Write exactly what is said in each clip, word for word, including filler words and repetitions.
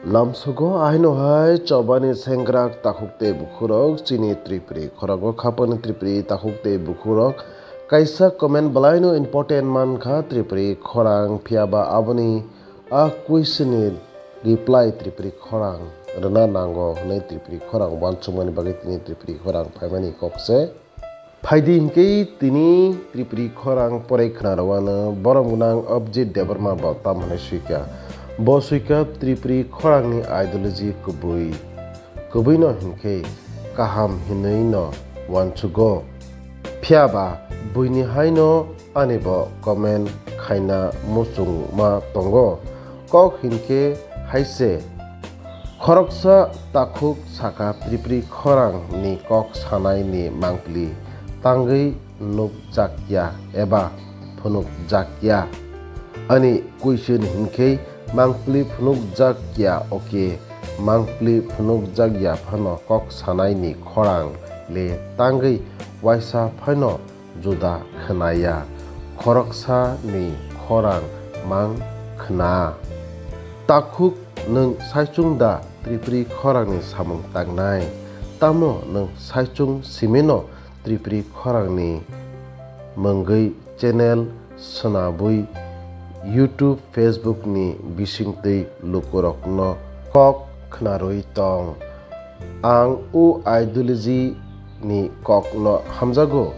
Lamsogo aino hai chobani sengkrak takhuk tei bukhurok chini Tripuri khorogo khapani Tripuri takhuk tei bukhurok kaisa comment belaino important mankha Tripuri khorang, phiyaba aboni a question ni reply Tripuri khorang rwna nango hwnwi Tripuri khorang uansukmani bagwi tini Tripuri khorang phaimani kok se. Phaidi hinkhe tini Tripuri khorang porai khwnarwano borom gwnang Abhijit Debbarma bo tam hwnwi swikha. Bo swikha Tripuri khorangni ideology kubui. Kubuino hinkhe kaham hinwino uansugo. Phiyaba buini haino ani bo comment khaina muchungma tongo. Kok hinkhe haise. Khoroksa takhuk sakha Tripuri khorang ni kok sanai ni mangpili tangwi nukjakya eba phunukjakya. Ani question hinkhe mangpili phunukjakya, oke, mangpili phunukjakya phano kok sanai ni khorang le tangwi waisa phaino juda khwnaya, khoroksa ni khorang mang khwna. Takhuk nwng saichung da Tripuri khorang ni samung tangnai? Tamo nwng saichung simino Tripuri khorang ni mungwi channel swnabwi YouTube, Facebook ni bisingtwi lukurokno kok khwnarwi tong. Ang o ideology ni kokno hamjago,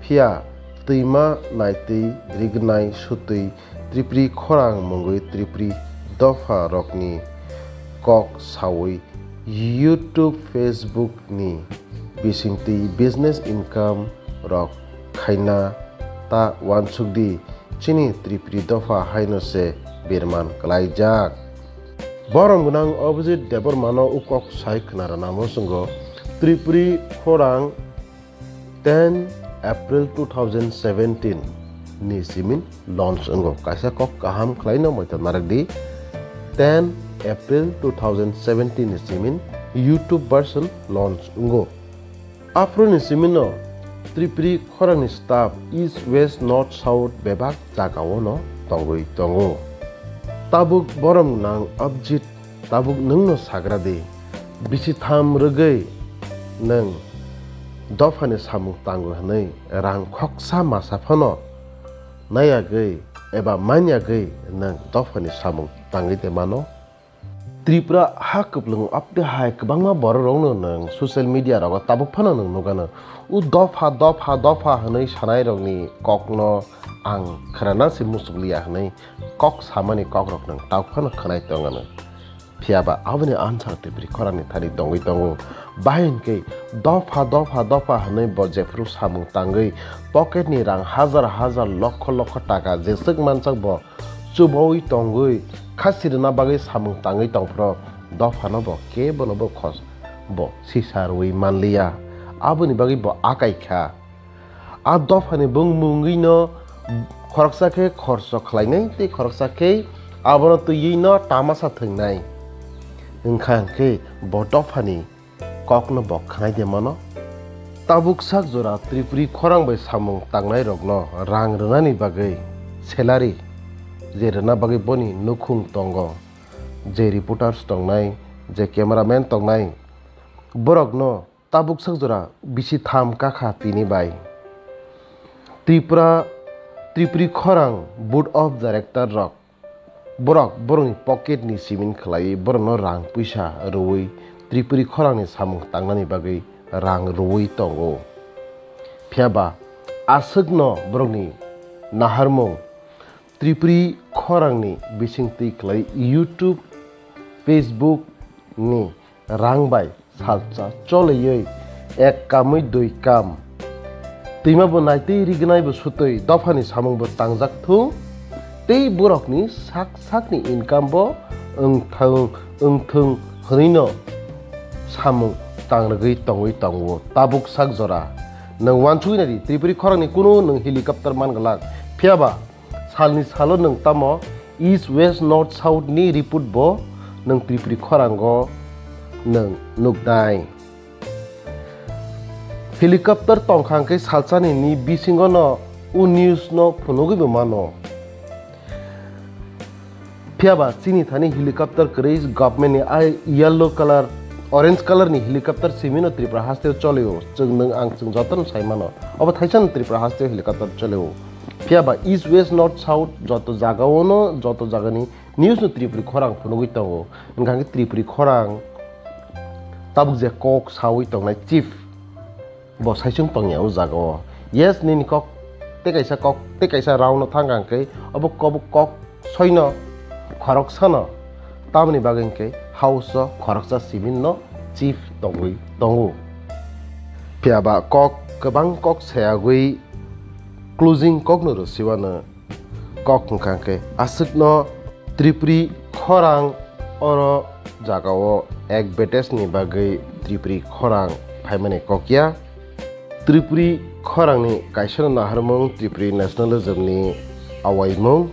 phiya twima naitwi rignai sutwi Tripuri khorang mungwi Tripuri dopha rokni kok sawi YouTube, Facebook ni bisingtwi business income rok khaina ta uansukdi, chini Tripuri dopha haino se birman klaijak. Borom gwnang Abhijit Debbarmano o kok sai khwnarwna muchungo Tripuri khorang ten April two thousand seventeen ni simin launch wngo. Kaisa kok kaham khwlaino moito narwkdi, ten April two thousand seventeen ni simin YouTube version launch wngo. Aphuru ni simino Tripuri khorang ni staff East, West, North, South bebak jagao no tongwi tongo. Tabuk borom nang Abhijit, tabuk nwng no sagra di, bisi tham rwgwi nwng dopha ni samung tango hwnwi rang khoksa masa phano nayagwi eba manyagwi nwng dopha ni samung tangwi de mano. Tripura ha kwplwng apde hai kwbangma borok rokno nwng social media rogo tabuk phano nwng nukgano. O dopha, dopha, dopha hwnwi sanai rokni kokno ang khwnana se muchukliya hwnwi kok samani kok rok nwng tabuk phano khwnai tongano. Phiyaba aboni answer Tripuri khorangni thani tongwi tongo. Bahai hinkhe dopha, dopha, dopha hwnwi bo jephuru samung tangwi pocket ni rang hajar hajar lokho lokho taka jeswk mansak bo chubaui tongwi khasi rwna bagwi samung tangwi tongphuru dophano bo kebono bo khos bo sisa rwui manliya. Aboni bagwi bo akai kha. A dophani bumungwino khoroksa khe khorso khlainai tei khoroksa khe abono twiwi no tamasa thwngnai. Wngkha hinkhe bo dophani kokno bo khwnai de mano. Tabuk sak jora Tripuri khorang bai samung tangnai rokno rang rwnani bagwi salary je rwna bagwi boni nukhung tongo, je reporters tongnai, je cameraman tongnai, borokno tabuk sak jora bisi tham kakha tini bai. Tripura, Tripuri khorang board of director rok borok borokni pocket ni simin khlaiwi borokno rang puisa rwui Tripuri khorangni samung tangnani bagwi rang rwui tongo. Phiyaba aswkno borokni naharmung Tripuri khorangni bisingtwi khlai YouTube, Facebook ni rang bai salsa choliwi ek kamwi dui kam. Twima bo naitwi rignai bo sutwi dophani samung bo tangjak thung tei borokni sak sakni income bo wngthang wngthung hwnwino samung tangrwgwi tongwi tongo tabuk sak jora. Nwng uansugwi naidi Tripuri khorangni kunu nwng helicopter man glak, phiyaba salni salo nwng tamo East, West, North, South ni report bo nwng Tripuri khorango nwng nuknai. Helicopter tongkha hwnkhe salsani ni bisingo no o news no phunugwi bo mano. Phiya ba chini thani helicopter kwrwi government ni ai yellow colour, orange colour ni helicopter simi no Tripura haste o choli o. Chwng nwng ang chwng joto no sai mano. Obo thaisa no Tripura haste o helicopter choli o. Phiya ba east, west, north, south joto jaga o no, joto jaga ni news no Tripuri khorang phunugwi tongo. Wngkha khe Tripuri khorang tabuk je kok sawi tongnai chief bo saichung tongya o jaga o. Yes, nini kok tei kaisa kok tei kaisa round no thang kha hwnkhe obo kobok kok soino khoroksano, tamoni bagwi hwnkhe house o khoroksa simin no chief tongwi tongo. Phiya ba kok kwbang kok sayagwi closing kok no rwsiwano kok hwnkha hwnkhe aswkno Tripuri khorang oro jaga o advertise ni bagwi Tripuri khorang phaimani kok ya. Tripuri khorang ni kaisa no naharmung Tripuri nationalism ni awaimung.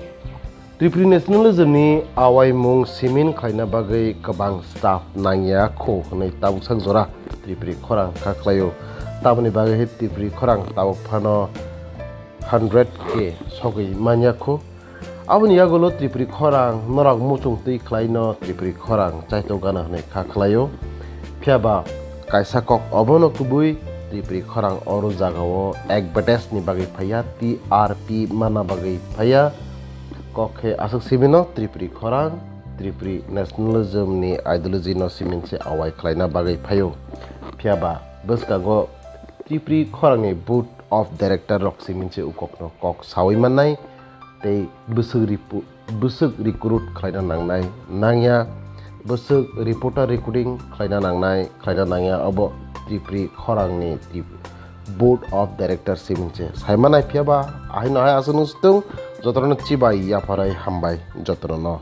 Tripuri nationalism ni awaimung simin khlaina bagwi kwbang staff nangya kho hwnwi tabuk sak jora Tripuri khorang kha khlaio. Tamoni bagwi hai Tripuri khorang tabuk phano hundred K sogwi manya kho. Aboni yagulo Tripuri khorang norok muchung twi khlaino Tripuri khorang chaito gana hwnwi kha khlaio. Phiya ba kaisa kok obono kubui Tripuri khorang oro jaga o advertise ni bagwi phaiya, T R P mana bagwi phaiya. Kok khe aswk simi no Tripuri khorang, Tripuri nationalism ni ideology no simin se awai khlaina bagwi phaio. Phiya ba bwskango Tripuri khorang ni board of director rok simin se ukok no kok sawi mannai tei bwswk ripu-, bwswk recruit khlaina nangnai nangya, bwswk reporter recruiting khlaina nangnai khlaina nangya obo Tripuri khorang ni Trip-, board of director simin se sai mannai. Phiya ba ahai no hai aswk nung swtwng jotono chibai yapharai hambai jotono no.